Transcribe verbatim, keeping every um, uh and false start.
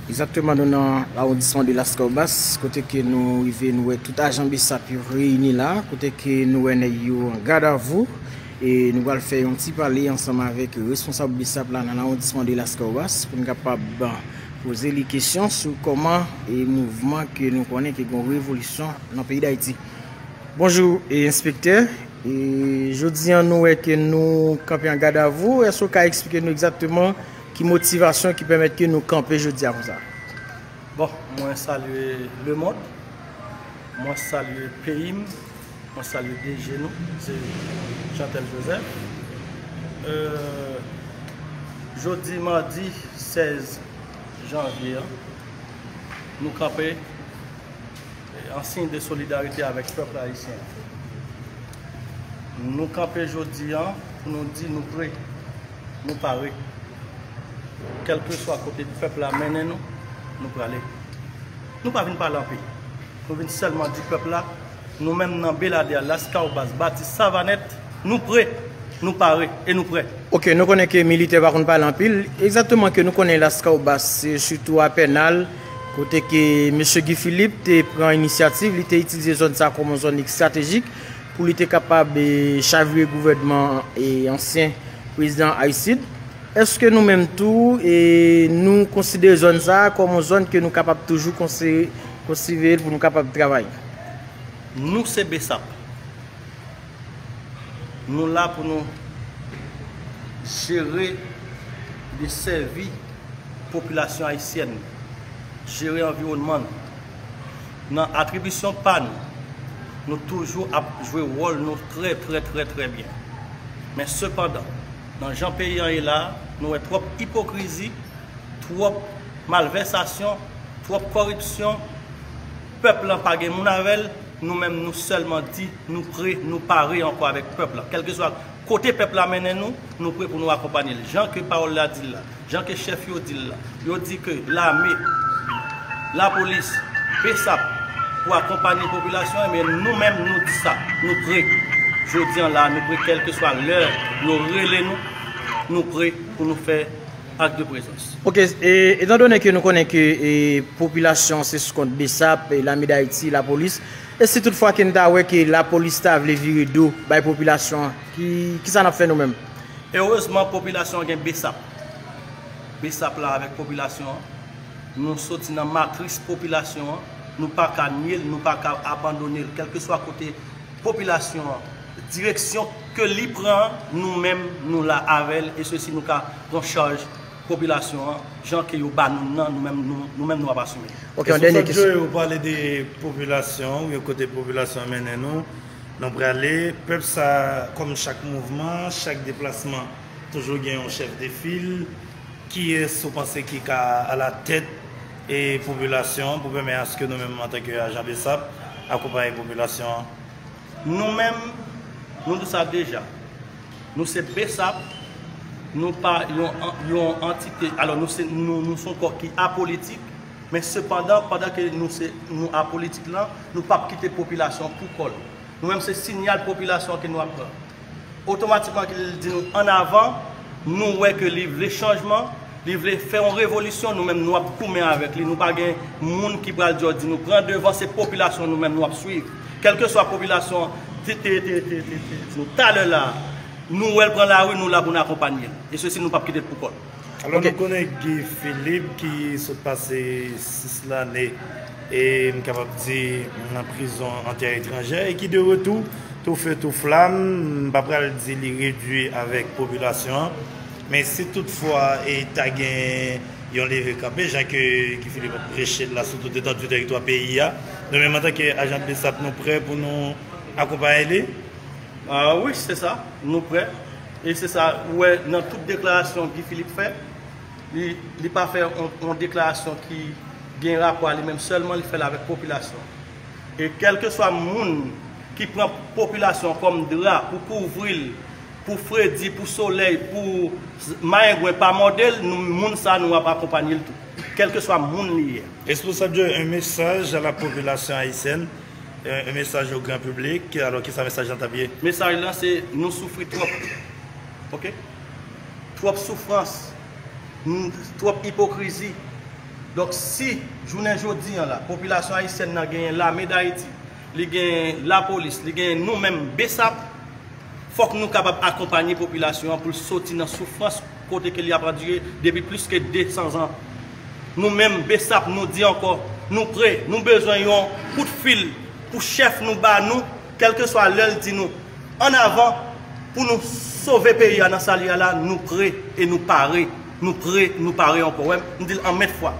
Egzakteman, nou nan lawondisman de Lascaubasse, kote ke nou rive, nou wè tout ajan BSAP yo reyini la, kote ke nou wè nèg yo an gadavou, e nou pral fè yon ti pale ansanm avèk responsab BSAP la nan lawondisman de Lascaubasse, pou n kapab, bon, poze li kesyon sou kòman e mouvman ke nou konnen ke gen revolisyon nan peyi Dayiti. Bonjou, e, enspektè. E, jodi an, nou wè ke nou kanpe an gadavou. Èske w ka eksplike nou egzakteman ki motivasyon ki pèmèt ke nou kanpe jodi a konsa? Bon, mwen salye lemonn, mwen salye peyi m, mwen salye D G nou, se Jeantel Joseph. Euh, jodi madi sèz janvye an, nou kanpe an siy de solidarite avèk pèp ayisyen. Nou kanpe jodi an pou nou di nou pre, nou pare. Kèlkeswa kote pèp la mennen nou, nou prale. Nou pa vin pale anpil. Nou vin sèlman di pèp la, nou menm nan Beladè, Lascaubasse, Batis, Savanèt, nou pre, nou pare e nou prè. Ok, nou konnen ke militè pa konn pale anpil. Egzakteman ke nou konnen Lascaubasse, se sitou a Pènal, kote ke mesye Guy Philippe te pran inisyativ, li te itilize zòn sa kòm yon zòn estratejik pou li te kapab, e, chavire gouvènman, e, ansyen prezidan Aristide. Èske nou menm tou, e, nou konsidere zòn sa a kòm yon zòn ke nou kapab toujou konsi-, konsidere l pou nou kapab travay? Nou se BSAP. Nou la pou nou jere, desèvi popilasyon ayisyèn, jere anviwònman nou. Nan atribisyon pa nou, nou toujou ap jwe wòl nou trè, trè, trè, trè byen. Men sepandan, nan jan peyi an ye la, nou wè twòp ipokrizi, twòp malvèsasyon, twòp kòripsyon. Pèp lan pa gen moun avè l, nou menm nou sèlman di nou pre, nou pare ankò avèk pèp lan. Kèlkeswa kote pèp la mennen nou, nou pre pou nou akonpanye l. Jan ke pawòl la di l la, jan ke chèf yo di l la, yo di ke lame, lapolis, BSAP pou akonpanye popilasyon an, men nou menm nou di sa, nou pre. Jodi an la, nou pre kèlkeswa lè yo rele nou, nou pre pou nou fè ak de prezans. Ok, e, etan done ke nou konnen ke, e, popilasyon se sou kont BSAP, e, Lame Dayiti, lapolis, e si toutfwa ke n ta wè ke lapolis ta vle vire do bay popilasyon an, ki, kisa n ap fè nou menm? Erezman, popilasyon an gen BSAP. BSAP la avèk popilasyon an. Nou soti nan matris popilasyon an. Nou pa ka nye l, nou pa ka abandone l. Kèlkeswa kote popilasyon an, direksyon ke li pran, nou menm, nou la avè l, e sesi nou ka pran chaj popilasyon an, jan ke yo ba nou nan, nou menm, nou, nou menm, nou ap asime. Ok, yon dènye kesyon. Joe, ou pale de popilasyon, ou kote popilasyon an mennen nou, nou prale, pèp sa, kòm chak mouvman, chak deplasman, toujou gen yon chèf de fil. Kiyès ou panse ki ka alatèt, e, popilasyon an pou pèmèt aske nou menm, antanke ajan BSAP, akonpaye popilasyon an? Nou menm, nou di sa deja. Nou se BSAP, nou pa yon, yon antite, alò nou se, nou, nou se yon kò ki apolitik, men sepandan, pandan ke nou se, nou apolitik lan, nou p ap kite popilasyon pou kò l. Nou menm se siyal popilasyon ke nou ap pran. Otomatikman ke li di nou ann avan, nou wè ke li vle chanjman, li vle fè yon revolisyon, nou menm nou ap goumen avèk li. Nou pa gen moun ki pral di yo di nou pran devan, se popilasyon nou menm nou ap swiv. Kèlkeswa popilasyon te, te, te, te, te, te di nou talè la, nou wè l pran lari, nou la pou n akonpanye l. E sesi nou p ap kite l pou kò l. Alò, nou konnen Guy Philippe ki sot pase sis lane, e m kapab di, nan prizon an tè etranjè, e ki de retou, tou fe tou flam, m pa pral di li redui avèk popilasyon an, men si toutfwa e ta gen yon leve kanpe, jan ke Guy Philippe ap preche l la sou tout etandi teritwa peyi a, nou menm antanke ajan BSAP nou prè pou nou akonpaye li? Ah wi, se sa, nou prè. E se sa, ou wè, nan tout deklarasyon Guy Philippe fè, li, li pa fè yon, yon deklarasyon ki gen rapò a li menm sèlman, li fè l avèk popilasyon. E kèlkeswa moun ki pran popilasyon kòm dra pou kouvri l, pou fredi, pou solèy, pou z-, mayengwen pa mòde l, nou, moun sa nou ap akonpanye l tou. Kèlkeswa moun li ye. Responsab yo, un message à la population haïtienne, un, un message au grand public. Alò, kisa mesaj lan t ap ye? Mesaj lan se nou soufri twòp. Ok? Twòp soufrans, n-, twòp ipokrizi. Donk, si jounen jodi an la, popilasyon ayisyèn nan genyen Lame Dayiti, li genyen lapolis, li genyen nou menm, BSAP, fòk nou kapab akonpanye popilasyon an pou l soti nan soufrans kote ke li ap andire depi plis ke de san zan. Nou menm, BSAP, nou di ankò, nou pre, nou bezwen yon kout fil pou chèf nou ba nou, kèlkeswa lè l di nou, an avan, pou nou sove peyi a nan sa li a la, nou pre e nou pare. Nou pre, nou pare ankò. Wè, m di l an mèt fwa.